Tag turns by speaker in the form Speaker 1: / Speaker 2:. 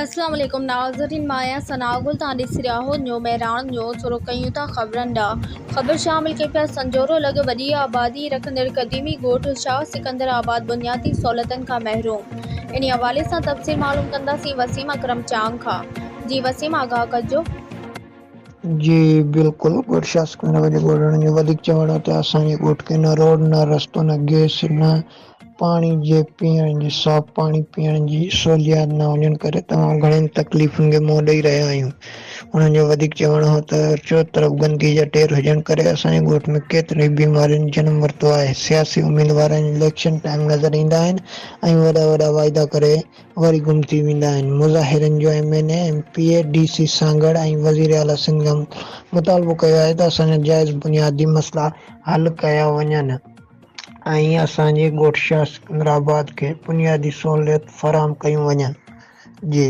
Speaker 1: اسلام عليڪم ناظرين مان آهيان ثناء گل توهان ڏسي رهيا آهيو نيو مهراڻ نيوز شروع ڪيون ٿا خبرن ڏانهن خبر شامل ڪيون پيا سنجهورو لڳ وڏي آبادي رکندڙ قديمي ڳوٺ شاهه سڪندر آباد بنيادي سهولتن کان محروم انهي حوالي سان تفصيل معلوم ڪنداسين وسيم اڪرم چانگ کان جي وسيم آگاهه ڪجو.
Speaker 2: جي بلڪل ڳوٺ شاهه سڪندر آباد جي ڳوٺاڻن جو وڌيڪ چوڻ هو ته اسان جي ڳوٺ کي نه روڊ نه رستو نه گئس نه پاڻي جي پيئڻ جي صاف پاڻي پيئڻ جي سهوليات نه هجڻ ڪري تمام گهڻين تڪليفن کي منهن ڏئي رهيا آهيون. انهن جو وڌيڪ چوڻ هو ته چوطرف گندگي جا ڍير هجڻ ڪري اسان جي ڳوٺ ۾ ڪيترين ئي بيمارين جنم ورتو آهي، سياسي اميدوار اليڪشن ٽائيم نظر ايندا آهن ۽ وڏا وڏا واعدا ڪري وري گم ٿي ويندا آهن، مظاهرين جو M N A, M P A, D C Sanghar ۽ وزير اعليٰ سنڌ کان مطالبو ڪيو آهي ته اسان جا جائز بنيادي مسئلا حل ڪيا وڃن. ۽ اسان جي ڳوٺ شاهه سڪندر آباد کي بنيادي سهوليت فراهم ڪيون وڃن. جي.